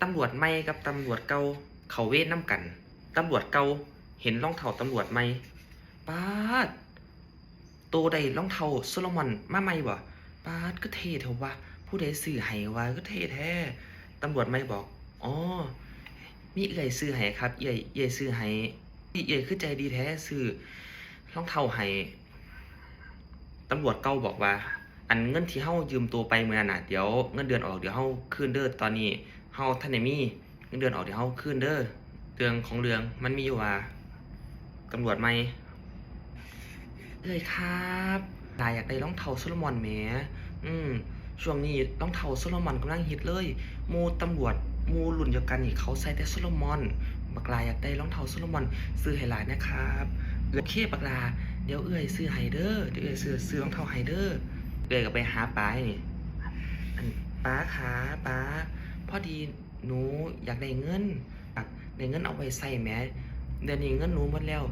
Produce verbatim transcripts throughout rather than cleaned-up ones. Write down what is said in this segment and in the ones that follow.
ตำรวจใหม่กับตำรวจเก่าเข้าเวรนำกัน ตำรวจเก่าเห็นรองเท้าตำรวจใหม่ ป๊าด โตได้รองเท้าโซโลมอนมาใหม่บ่ ป๊าด คือเท่แท้วะ ผู้ใดซื้อให้วะ คือเท่แท้ ตำรวจใหม่บอก อ๋อ มีเอื้อยซื้อให้ครับ เอื้อย เอื้อยซื้อให้ เอื้อยคือใจดีแท้ ซื้อรองเท้าให้ ตำรวจเก่าบอกว่า อันเงินที่เฮายืมโตไปมื้อนั้นน่ะ เดี๋ยวเงินเดือนออก เดี๋ยวเฮาคืนเด้อ ตอนนี้เฮาทันได้มีเงินเดือนออก เดี๋ยวเฮาคืนเด้อ เรื่องของเรื่องมันมีอยู่ว่า ตำรวจใหม่ เอื้อยครับ หลาอยากได้รองเท้าโซโลมอนแหม อืม ช่วงนี้รองเท้าโซโลมอนกำลังฮิตเลย หมู่ตำรวจ หมู่รุ่นเดียวกันนี่เขาใส่แต่โซโลมอน บักหลาอยากได้รองเท้าโซโลมอน ซื้อให้หลาแหน่ครับ โอเคบักหลา เดี๋ยวเอื้อยซื้อให้เด้อ เดี๋ยวเอื้อยซื้อ ซื้อรองเท้าให้เด้อ เอื้อยก็ไปหาป๋านี่ อัน ป๋าขา ป๋า พอดีหนูอยากได้เงิน อยากได้เงินเอาไว้ใช้แหม เดือนนี้เงินหนูหมดแล้ว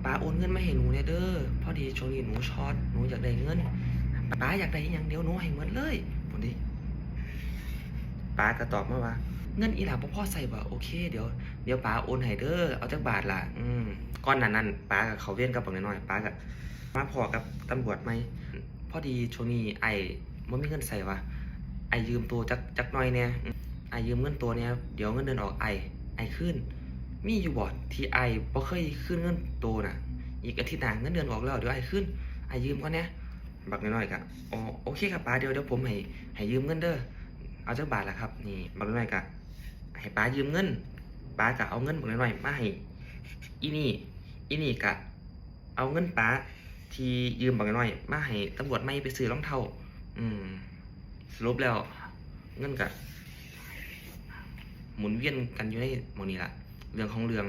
ป๋าโอนเงินมาให้หนูแหน่เด้อ พอดีช่วงนี้หนูช็อต หนูอยากได้เงิน ป๋าอยากได้อิหยังเดี๋ยวหนูให้หมดเลย พู้นเด้ ป๋าก็ตอบมาว่า เงินอีหล่าบ่พอใช้บ่ โอเค เดี๋ยว เดี๋ยวป๋าโอนให้เด้อ เอาจักบาทล่ะ อืม ก่อนหน้านั้นป๋าก็เข้าเวรกับบักน้อยๆ ป๋าก็มาพ้อกับตำรวจใหม่ พอดีช่วงนี้อ้ายบ่มีเงินใช้วะ อ้ายยืมโตจัก จักหน่อยแหน่ อืม อ้ายยืมเงินโตแหน่ เดี๋ยวเงินเดือนออกอ้าย อ้ายคืน มีอยู่บ่ที่อ้ายบ่เคยคืนเงินโตน่ะ อีกอาทิตย์หน้าเงินเดือนออกแล้ว เดี๋ยวอ้ายคืน อ้ายยืมก่อนแหน่ บักน้อยๆก็ อ๋อ โอเคครับป๋า เดี๋ยว เดี๋ยวผมให้ ให้ยืมเงินเด้อ เอาจักบาทล่ะครับ นี่ บักน้อยๆก็ให้ป๋ายืมเงิน ป๋าก็เอาเงินบักน้อยๆมาให้อีนี่ อีนี่ก็เอาเงินป๋าที่ยืมบักน้อยๆมาให้ตำรวจใหม่ไปซื้อรองเท้า อืม สรุปแล้ว เงินก็หมุนเวียนกันอยู่ในหม่องนี้ล่ะ เรื่องของเรื่อง